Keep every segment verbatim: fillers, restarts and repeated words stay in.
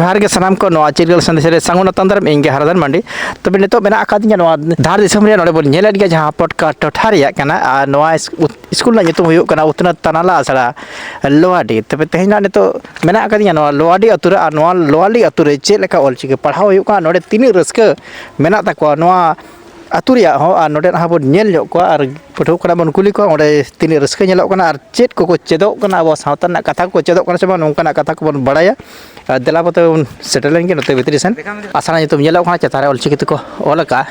ᱡᱚᱦᱟᱨ ᱜᱮ ᱥᱟᱱᱟᱢ ᱠᱚ, ᱱᱚᱣᱟ ᱪᱤᱨᱜᱟᱹᱞ ᱥᱟᱸᱫᱮᱥ ᱨᱮ ᱥᱟᱹᱜᱩᱱ ᱟᱛᱟᱝ ᱫᱟᱨᱟᱢ᱾ ᱤᱧ ᱜᱮ ᱦᱟᱨᱟᱫᱟᱱ ᱢᱟᱱᱰᱤ᱾ ᱛᱚᱵᱮ ᱱᱤᱛᱚᱜ ᱢᱮᱱᱟᱜ ᱟᱠᱟᱫᱤᱧᱟ ᱱᱚᱣᱟ ᱫᱷᱟᱲ ᱫᱤᱥᱚᱢ ᱨᱮ᱾ ᱱᱚᱰᱮ ᱵᱚᱱ ᱧᱮᱞᱮᱫ ᱜᱮᱭᱟ ᱡᱟᱦᱟᱸ ᱯᱚᱴᱠᱟ ᱴᱚᱴᱷᱟ ᱨᱮᱭᱟᱜ ᱠᱟᱱᱟ, ᱟᱨ ᱱᱚᱣᱟ ᱤᱥ-, ᱩᱛ-, ᱥᱠᱩᱞ ᱨᱮᱱᱟᱜ ᱧᱩᱛᱩᱢ ᱦᱩᱭᱩᱜ ᱠᱟᱱᱟ ᱩᱛᱱᱟᱹ ᱛᱟᱱᱟᱞᱟ ᱟᱥᱲᱟ ᱞᱳᱣᱟᱰᱤ᱾ ᱛᱚᱵᱮ ᱛᱮᱦᱮᱧ ᱱᱟᱜ ᱱᱤᱛᱚᱜ ᱢᱮᱱᱟᱜ ᱟᱠᱟᱫᱤᱧᱟ ᱱᱚᱣᱟ ᱞᱳᱣᱟᱰᱤ ᱟᱹᱛᱩ ᱨᱮ, ᱟᱨ ᱱᱚᱣᱟ ᱞᱳᱣᱟᱰᱤ ᱟᱹᱛᱩ ᱨᱮ ᱪᱮᱫ ᱞᱮᱠᱟ ᱚᱞᱪᱤᱠᱤ ᱯᱟᱲᱦᱟᱣ ᱦᱩᱭᱩᱜ ᱠᱟᱱᱟ, ᱱᱚᱰᱮ ᱛᱤᱱᱟᱹᱜ ᱨᱟᱹᱥᱠᱟᱹ ᱢᱮᱱᱟᱜ ᱛᱟᱠᱚᱣᱟ ᱱᱚᱣᱟ ᱟᱹᱛᱩ ᱨᱮᱭᱟᱜ ᱦᱚᱸ, ᱟᱨ ᱱᱚᱰᱮᱱᱟᱜ ᱦᱚᱸ ᱵᱚᱱ ᱧᱮᱞ ᱧᱚᱜ ᱠᱚᱣᱟ ᱟᱨ ᱯᱟᱹᱴᱷᱩᱣᱟᱹ ᱠᱚᱲᱟ ᱵᱚᱱ ᱠᱩᱞᱤ ᱠᱚᱣᱟ ᱚᱸᱰᱮ ᱛᱤᱱᱟᱹᱜ ᱨᱟᱹᱥᱠᱟᱹ ᱧᱮᱞᱚᱜ ᱠᱟᱱᱟ ᱟᱨ ᱪᱮᱫ ᱠᱚᱠᱚ ᱪᱮᱫᱚᱜ ᱠᱟᱱᱟ, ᱟᱵᱚ ᱥᱟᱶᱛᱟ ᱨᱮᱱᱟᱜ ᱠᱟᱛᱷᱟ ᱠᱚᱠᱚ ᱪᱮᱫᱚᱜ ᱠᱟᱱᱟ ᱥᱮ ᱵᱟᱝ, ᱱᱚᱝᱠᱟᱱᱟᱜ ᱠᱟᱛᱷᱟ ᱠᱚᱵᱚᱱ ᱵᱟᱲᱟᱭᱟ᱾ ᱟᱨ ᱫᱮᱞᱟ ᱵᱚ ᱛᱚᱵᱮ ᱵᱚᱱ ᱥᱮᱴᱮᱨ ᱞᱮᱱ ᱜᱮ ᱱᱚᱛᱮ ᱵᱷᱤᱛᱨᱤ ᱥᱮᱱ᱾ ᱟᱥᱲᱟ ᱧᱩᱛᱩᱢ ᱧᱮᱞᱚᱜ ᱠᱟᱱᱟ, ᱪᱮᱛᱟᱱ ᱨᱮ ᱚᱞᱪᱤᱠᱤ ᱛᱮᱠᱚ ᱚᱞ ᱟᱠᱟᱫᱼᱟ᱾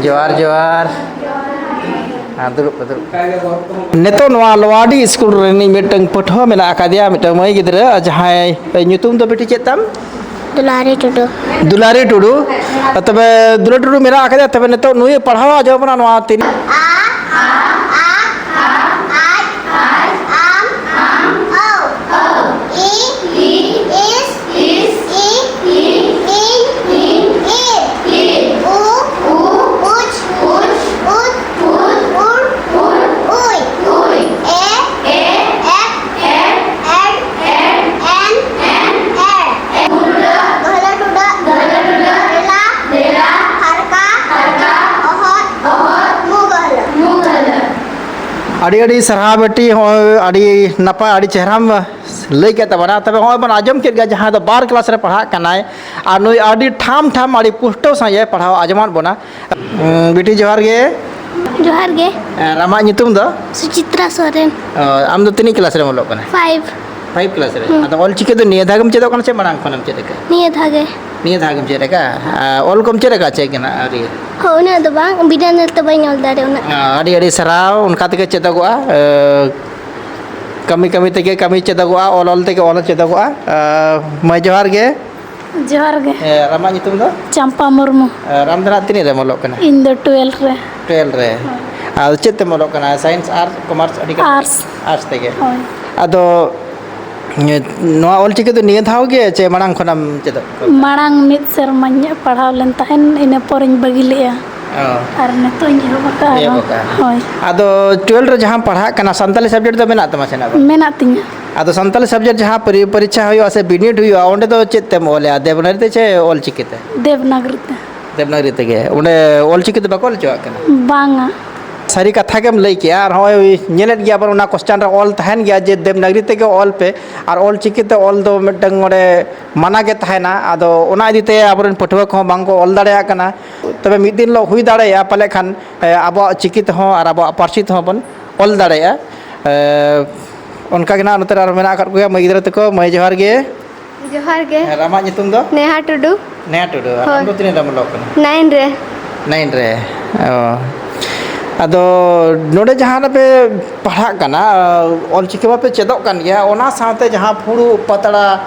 ᱡᱚᱦᱟᱨ, ᱡᱚᱦᱟᱨ᱾ ᱦᱮᱸ, ᱫᱩᱲᱩᱵ ᱯᱮ, ᱫᱩᱲᱩᱵ ᱯᱮ᱾ ᱱᱤᱛᱚᱜ ᱱᱚᱣᱟ ᱞᱳᱣᱟᱰᱤ ᱥᱠᱩᱞ ᱨᱤᱱᱤᱡ ᱢᱤᱫᱴᱟᱝ ᱯᱟᱹᱴᱷᱩᱣᱟᱹ ᱢᱮᱱᱟᱜ ᱟᱠᱟᱫᱮᱭᱟ, ᱢᱤᱫᱴᱟᱝ ᱢᱟᱹᱭ ᱜᱤᱫᱽᱨᱟᱹ, ᱡᱟᱦᱟᱸᱭ ᱧᱩᱛᱩᱢ ᱫᱚ ᱵᱤᱴᱤ ᱪᱮᱫ ᱛᱟᱢ? ᱫᱩᱞᱟᱨᱤ ᱴᱩᱰᱩ᱾ ᱫᱩᱞᱟᱨᱤ ᱴᱩᱰᱩ᱾ ᱛᱚᱵᱮ ᱫᱩᱞᱟᱨᱤ ᱴᱩᱰᱩ ᱢᱮᱱᱟᱜ ᱟᱠᱟᱫᱮᱭᱟ, ᱛᱚᱵᱮ ᱱᱤᱛᱚᱜ ᱱᱩᱭ ᱯᱟᱲᱦᱟᱣ ᱟᱸᱡᱚᱢ ᱵᱚᱱᱟ ᱱᱚᱣᱟ ᱛᱤᱱ- ᱟᱢ, ᱟᱢ, ᱟᱢ, ᱚ, ᱚ, ᱤ, ᱤ, ᱤᱥ, ᱤᱥ, ᱤ, ᱤ, ᱤᱧ, ᱤᱧ, ᱤᱨ, ᱤᱨ, ᱩ, ᱩ, ᱩᱪ, ᱩᱪ, ᱩᱫ, ᱩᱫ, ᱩᱲ, ᱩᱲ, ᱩᱭ, ᱩᱭ, ᱮ, ᱮ, ᱮᱯ, ᱮᱯ, ᱮᱰ, ᱮᱰ, ᱮᱱ, ᱮᱱ, ᱮᱲ, ᱮ, ᱜᱟᱹᱦᱞᱟᱹ ᱴᱩᱰᱟᱹᱜ, ᱜᱟᱹᱦᱞᱟᱹ ᱴᱩᱰᱟᱹᱜ, ᱨᱮᱞᱟ, ᱨᱮᱞᱟ, ᱦᱟᱨᱠᱟ, ᱦᱟᱨᱠᱟ, ᱚᱦᱚᱫ, ᱚᱦᱚᱫ, ᱢᱩ ᱜᱟᱹᱦᱞᱟᱹ, ᱢᱩ ᱜᱟᱹᱦᱞᱟᱹ᱾ ᱟᱹᱰᱤ ᱟᱹᱰᱤ ᱥᱟᱨᱦᱟᱣ ᱵᱤᱴᱤ, ᱦᱚᱸᱜᱼᱚᱭ ᱟᱹᱰᱤ ᱱᱟᱯᱟᱭ, ᱟᱹᱰᱤ ᱪᱮᱦᱨᱟᱢ ᱞᱟᱹᱭ ᱠᱮᱫ ᱛᱟᱵᱚᱱᱟ᱾ ᱛᱚᱵᱮ ᱦᱚᱸᱜᱼᱚᱭ ᱵᱚᱱ ᱟᱸᱡᱚᱢ ᱠᱮᱫ ᱜᱮᱭᱟ, ᱡᱟᱦᱟᱸᱭ ᱫᱚ ᱵᱟᱨ ᱠᱞᱟᱥ ᱨᱮ ᱯᱟᱲᱦᱟᱜ ᱠᱟᱱᱟᱭ, ᱟᱨ ᱱᱩᱭ ᱟᱹᱰᱤ ᱴᱷᱟᱢ ᱴᱷᱟᱢ, ᱟᱹᱰᱤ ᱯᱩᱥᱴᱟᱹᱣ ᱥᱟᱺᱦᱤᱡ ᱮ ᱯᱟᱲᱦᱟᱣ ᱟᱸᱡᱚᱢᱟᱫ ᱵᱚᱱᱟ᱾ ᱩᱸ, ᱵᱤᱴᱤ, ᱡᱚᱦᱟᱨ ᱜᱮ᱾ ᱡᱚᱦᱟᱨ ᱜᱮ᱾ ᱟᱨ ᱟᱢᱟᱜ ᱧᱩᱛᱩᱢ ᱫᱚ? ᱥᱩᱪᱤᱛᱨᱟ ᱥᱚᱨᱮᱱ᱾ ᱚ, ᱟᱢ ᱫᱚ ᱛᱤᱱᱟᱹᱜ ᱠᱞᱟᱥ ᱨᱮᱢ ᱚᱞᱚᱜ ᱠᱟᱱᱟ? ᱯᱷᱟᱭᱤᱵᱷ᱾ ᱯᱷᱟᱭᱤᱵᱷ ᱠᱞᱟᱥ ᱨᱮ? ᱦᱩᱸ᱾ ᱟᱫᱚ ᱚᱞ ᱪᱤᱠᱤ ᱫᱚ ᱱᱤᱭᱟᱹ ᱫᱷᱟᱣ ᱜᱮᱢ ᱪᱮᱫᱚᱜ ᱠᱟᱱᱟ ᱥᱮ ᱢᱟᱲᱟᱝ ᱠᱷᱚᱱᱮᱢ ᱪᱮᱫ ᱟᱠᱟᱫᱼᱟ? ᱱᱤᱭᱟᱹ ᱫᱷᱟᱣ ᱜᱮ᱾ ᱱᱤᱭᱟᱹ ᱫᱷᱟᱣ ᱜᱮᱢ ᱪᱮᱫ ᱟᱠᱟᱫᱼᱟ? ᱟᱨ ᱚᱞ ᱠᱚᱢ ᱪᱮᱫ ᱟᱠᱟᱫᱼᱟ ᱪᱮ ᱜᱮ ᱱᱟᱜ ᱟᱹᱣᱨᱤ? ᱦᱳᱭ, ᱩᱱᱟᱹᱜ ᱫᱚ ᱵᱟᱝ, ᱵᱤᱱᱟᱹ ᱧᱮᱞ ᱛᱮ ᱵᱟᱹᱧ ᱚᱞ ᱫᱟᱲᱮᱭᱟᱜᱼᱟ ᱩᱱᱟᱹᱜ᱾ ᱟᱹᱰᱤ ᱟᱹᱰᱤ ᱥᱟᱨᱦᱟᱣ, ᱚᱱᱠᱟ ᱛᱮᱜᱮ ᱪᱮᱫᱚᱜᱚᱜᱼᱟ᱾ ᱮ, ᱠᱟᱹᱢᱤ ᱠᱟᱹᱢᱤ ᱛᱮᱜᱮ ᱠᱟᱹᱢᱤ ᱪᱮᱫᱚᱜᱚᱜᱼᱟ, ᱚᱞ ᱚᱞ ᱛᱮᱜᱮ ᱚᱞ ᱪᱮᱫᱚᱜᱚᱜᱼᱟ᱾ ᱮ, ᱢᱟᱹᱭ, ᱡᱚᱦᱟᱨ ᱜᱮ᱾ ᱡᱚᱦᱟᱨ ᱜᱮ᱾ ᱮ, ᱟᱨ ᱟᱢᱟᱜ ᱧᱩᱛᱩᱢ ᱫᱚ? ᱪᱟᱢᱯᱟ ᱢᱩᱨᱢᱩ᱾ ᱮ, ᱟᱨ ᱟᱢ ᱫᱚ ᱱᱟᱜ ᱛᱤᱱᱟᱹᱜ ᱨᱮᱢ ᱚᱞᱚᱜ ᱠᱟᱱᱟ? ᱤᱧ ᱫᱚ ᱴᱩᱭᱮᱞᱵᱷ ᱨᱮ᱾ ᱴᱩᱭᱮᱞᱵᱷ ᱨᱮ᱾ ᱦᱳᱭ᱾ ᱟᱨ ᱪᱮᱫ ᱛᱮᱢ ᱚᱞᱚᱜ ᱠᱟᱱᱟ? ᱥᱟᱭᱮᱱᱥ, ᱟᱨᱴᱥ, ᱠᱚᱢᱟᱨᱥ, ᱟᱹᱰᱤ ᱠᱟᱛᱮ? ᱟᱨᱴᱥ᱾ ᱟᱨᱴᱥ ᱛᱮᱜᱮ᱾ ᱦᱳᱭ᱾ ᱟᱫᱚ, ᱱᱚᱣᱟ ᱚᱞᱪᱤᱠᱤ ᱫᱚ ᱱᱤᱭᱟᱹ ᱫᱷᱟᱣ ᱜᱮ ᱪᱮ ᱢᱟᱲᱟᱝ ᱠᱷᱚᱱᱮᱢ ᱪᱮᱫᱚᱜ ᱠᱟᱱᱟ? ᱢᱟᱲᱟᱝ ᱢᱤᱫ ᱥᱮᱨᱢᱟᱧ ᱯᱟᱲᱦᱟᱣ ᱞᱮᱱ ᱛᱟᱦᱮᱱ, ᱤᱱᱟᱹ ᱯᱚᱨᱮᱧ ᱵᱟᱹᱜᱤ ᱞᱮᱜᱼᱟ᱾ ᱚ᱾ ᱟᱨ ᱱᱤᱛᱚᱜ ᱤᱧ ᱮᱦᱚᱵ ᱟᱠᱟᱫᱼᱟ᱾ ᱮᱦᱚᱵ ᱟᱠᱟᱫᱼᱟ᱾ ᱦᱳᱭ᱾ ᱟᱫᱚ ᱴᱩᱭᱮᱞᱵᱷ ᱨᱮ ᱡᱟᱦᱟᱸ ᱯᱟᱲᱦᱟᱜ ᱠᱟᱱᱟ, ᱥᱟᱱᱛᱟᱞᱤ ᱥᱟᱵᱡᱮᱠᱴ ᱫᱚ ᱢᱮᱱᱟᱜ ᱛᱟᱢᱟ ᱥᱮ ᱵᱟᱝ? ᱢᱮᱱᱟᱜ ᱛᱤᱧᱟᱹ᱾ ᱟᱫᱚ ᱥᱟᱱᱛᱟᱞᱤ ᱥᱟᱵᱡᱮᱠᱴ ᱡᱟᱦᱟᱸ ᱯᱚᱨᱤ-, ᱯᱚᱨᱤᱠᱷᱟ ᱦᱩᱭᱩᱜᱼᱟ ᱥᱮ ᱵᱤᱱᱤᱰ ᱦᱩᱭᱩᱜᱼᱟ, ᱚᱸᱰᱮ ᱫᱚ ᱪᱮᱫ ᱛᱮᱢ ᱚᱞᱮᱜᱼᱟ, ᱫᱮᱵᱽᱱᱟᱜᱚᱨᱤ ᱛᱮ ᱪᱮ ᱚᱞ ᱪᱤᱠᱤ ᱛᱮ? ᱫᱮᱵᱽᱱᱟᱜᱚᱨᱤ ᱛᱮ᱾ ᱫᱮᱵᱽᱱᱟᱜᱚᱨᱤ ᱛᱮᱜᱮ᱾ ᱚᱸᱰᱮ ᱚᱞ ᱪᱤᱠᱤ ᱛᱮ ᱵᱟᱠᱚ ᱚᱞ ᱦᱚᱪᱚᱣᱟᱜ ᱠᱟᱱᱟ? ᱵᱟᱝᱟ᱾ ᱥᱟᱹᱨᱤ ᱠᱟᱛᱷᱟ ᱜᱮᱢ ᱞᱟᱹᱭ ᱠᱮᱜᱼᱟ᱾ ᱟᱨ ᱦᱚᱸᱜᱼᱚᱭ ᱧᱮᱞᱮᱫ ᱜᱮᱭᱟ ᱵᱚᱱ, ᱚᱱᱟ ᱠᱚᱥᱪᱟᱱ ᱨᱮ ᱚᱞ ᱛᱟᱦᱮᱱ ᱜᱮᱭᱟ ᱡᱮ ᱫᱮᱵᱽᱱᱟᱜᱚᱨᱤ ᱛᱮᱜᱮ ᱚᱞ ᱯᱮ, ᱟᱨ ᱚᱞ ᱪᱤᱠᱤ ᱛᱮ ᱚᱞ ᱫᱚ ᱢᱤᱫᱴᱟᱝ ᱚᱸᱰᱮ ᱢᱟᱱᱟ ᱜᱮ ᱛᱟᱦᱮᱱᱟ᱾ ᱟᱫᱚ ᱚᱱᱟ ᱤᱫᱤ ᱛᱮ ᱟᱵᱚᱨᱮᱱ ᱯᱟᱹᱴᱷᱩᱣᱟᱹ ᱠᱚᱦᱚᱸ ᱵᱟᱝ ᱠᱚ ᱚᱞ ᱫᱟᱲᱮᱭᱟᱜ ᱠᱟᱱᱟ᱾ ᱛᱚᱵᱮ ᱢᱤᱫ ᱫᱤᱱ ᱦᱤᱞᱳᱜ ᱦᱩᱭ ᱫᱟᱲᱮᱭᱟᱜᱼᱟ ᱯᱟᱞᱮ ᱠᱷᱟᱱ, ᱮ, ᱟᱵᱚᱣᱟᱜ ᱪᱤᱠᱤ ᱛᱮᱦᱚᱸ ᱟᱨ ᱟᱵᱚᱣᱟᱜ ᱯᱟᱹᱨᱥᱤ ᱛᱮᱦᱚᱸ ᱵᱚᱱ ᱚᱞ ᱫᱟᱲᱮᱭᱟᱜᱼᱟ᱾ ᱮ, ᱚᱱᱠᱟ ᱜᱮ ᱱᱟᱜ ᱱᱚᱛᱮ ᱨᱮ ᱟᱨᱚ ᱢᱮᱱᱟᱜ ᱟᱠᱟᱫ ᱠᱚᱜᱮᱭᱟ ᱢᱟᱹᱭ ᱜᱤᱫᱽᱨᱟᱹ ᱛᱟᱠᱚ᱾ ᱢᱟᱹᱭ, ᱡᱚᱦᱟᱨ ᱜᱮ᱾ ᱡᱚᱦᱟᱨ ᱜᱮ᱾ ᱦᱮᱸ, ᱟᱢᱟᱜ ᱧᱩᱛᱩᱢ ᱫᱚ? ᱱᱮᱦᱟ ᱴᱩᱰᱩ᱾ ᱱᱮᱦᱟ ᱴᱩᱰᱩ᱾ ᱟᱨ ᱦᱳᱭ᱾ ᱟᱢ ᱫᱚ ᱛᱤᱱᱟᱹᱜ ᱨᱮᱢ ᱚᱞᱚᱜ ᱠᱟᱱᱟ? ᱱᱟᱭᱤᱱ ᱨᱮ᱾ ᱱᱟᱭᱤᱱ ᱨᱮ᱾ ᱚ᱾ ᱟᱫᱚ ᱱᱚᱰᱮ ᱡᱟᱦᱟᱸ ᱨᱮᱯᱮ ᱯᱟᱲᱦᱟᱜ ᱠᱟᱱᱟ, ᱚᱞ ᱪᱤᱠᱤ ᱢᱟᱯᱮ ᱪᱮᱫᱚᱜ ᱠᱟᱱ ᱜᱮᱭᱟ, ᱚᱱᱟ ᱥᱟᱶᱛᱮ ᱡᱟᱦᱟᱸ ᱯᱷᱩᱲᱩᱜ, ᱯᱟᱛᱲᱟ,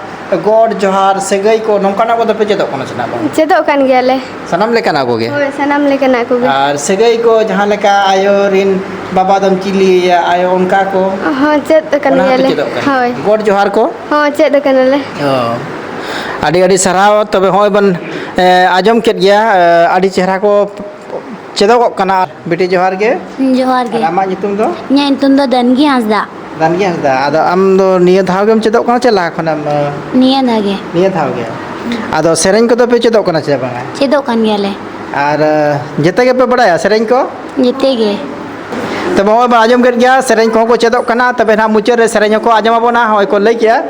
ᱜᱚᱰ ᱡᱚᱦᱟᱨ, ᱥᱟᱹᱜᱟᱹᱭ ᱠᱚ, ᱱᱚᱝᱠᱟᱱᱟᱜ ᱠᱚᱫᱚ ᱯᱮ ᱪᱮᱫᱚᱜ ᱠᱟᱱᱟ ᱥᱮ ᱵᱟᱝ? ᱪᱮᱫᱚᱜ ᱠᱟᱱ ᱜᱮᱭᱟᱞᱮ᱾ ᱥᱟᱱᱟᱢ ᱞᱮᱠᱟᱱᱟᱜ ᱠᱚᱜᱮ? ᱦᱳᱭ, ᱥᱟᱱᱟᱢ ᱞᱮᱠᱟᱱᱟᱜ ᱠᱚᱜᱮ᱾ ᱟᱨ ᱥᱟᱹᱜᱟᱹᱭ ᱠᱚ, ᱡᱟᱦᱟᱸ ᱞᱮᱠᱟ ᱟᱭᱳ ᱨᱤᱱ ᱵᱟᱵᱟ ᱫᱚᱢ ᱪᱤᱞᱤᱭᱮᱭᱟ, ᱟᱭᱳ, ᱚᱱᱠᱟ ᱠᱚ? ᱦᱚᱸ, ᱪᱮᱫ ᱟᱠᱟᱱ ᱚᱱᱟ ᱦᱚᱸᱯᱮ ᱜᱮᱭᱟᱞᱮ᱾ ᱪᱮᱫᱚᱜ ᱠᱟᱱᱟ? ᱦᱳᱭ᱾ ᱜᱚᱰ ᱡᱚᱦᱟᱨ ᱠᱚ? ᱦᱚᱸ, ᱪᱮᱫ ᱟᱠᱟᱱᱟᱞᱮ᱾ ᱚ᱾ ᱟᱹᱰᱤ ᱟᱹᱰᱤ ᱥᱟᱨᱦᱟᱣ᱾ ᱛᱚᱵᱮ ᱦᱚᱸᱜᱼᱚᱭ ᱵᱚᱱ, ᱮ, ᱟᱸᱡᱚᱢ ᱠᱮᱫ ᱜᱮᱭᱟ, ᱮ, ᱟᱹᱰᱤ ᱪᱮᱦᱨᱟ ᱠᱚ ᱪᱮᱫᱚᱜᱚᱜ ᱠᱟᱱᱟ᱾ ᱵᱤᱴᱤ, ᱡᱚᱦᱟᱨ ᱜᱮ᱾ ᱡᱚᱦᱟᱨ ᱜᱮ᱾ ᱟᱨ ᱟᱢᱟᱜ ᱧᱩᱛᱩᱢ ᱫᱚ? ᱤᱧᱟᱹᱜ ᱧᱩᱛᱩᱢ ᱫᱚ ᱫᱟᱱᱜᱤ ᱦᱟᱸᱥᱫᱟ᱾ ᱫᱟᱱᱜᱤ ᱦᱟᱸᱥᱫᱟ᱾ ᱟᱫᱚ ᱟᱢ ᱫᱚ ᱱᱤᱭᱟᱹ ᱫᱷᱟᱣ ᱜᱮᱢ ᱪᱮᱫᱚᱜ ᱠᱟᱱᱟ ᱪᱮ ᱞᱟᱦᱟ ᱠᱷᱚᱱᱮᱢ, ᱮ, ᱱᱤᱭᱟᱹ ᱫᱷᱟᱣ ᱜᱮ᱾ ᱱᱤᱭᱟᱹ ᱫᱷᱟᱣ ᱜᱮ? ᱟᱫᱚ ᱥᱮᱨᱮᱧ ᱠᱚᱫᱚ ᱯᱮ ᱪᱮᱫᱚᱜ ᱠᱟᱱᱟ ᱪᱮ ᱵᱟᱝᱟ? ᱪᱮᱫᱚᱜ ᱠᱟᱱ ᱜᱮᱭᱟᱞᱮ᱾ ᱟᱨ, ᱮ, ᱡᱮᱛᱮ ᱜᱮᱯᱮ ᱵᱟᱲᱟᱭᱟ ᱥᱮᱨᱮᱧ ᱠᱚ? ᱡᱮᱛᱮ ᱜᱮ᱾ ᱛᱚᱵᱮ ᱦᱚᱸᱜᱼᱚᱭ ᱵᱚᱱ ᱟᱸᱡᱚᱢ ᱠᱮᱫ ᱜᱮᱭᱟ, ᱥᱮᱨᱮᱧ ᱠᱚᱦᱚᱸ ᱠᱚ ᱪᱮᱫᱚᱜ ᱠᱟᱱᱟ᱾ ᱛᱚᱵᱮ ᱱᱟᱦᱟᱜ ᱢᱩᱪᱟᱹᱫ ᱨᱮ ᱥᱮᱨᱮᱧ ᱦᱚᱸᱠᱚ ᱟᱸᱡᱚᱢ ᱟᱵᱚᱱᱟ, ᱦᱚᱸᱜᱼᱚᱭ ᱠᱚ ᱞᱟᱹᱭ ᱠᱮᱜᱼᱟ᱾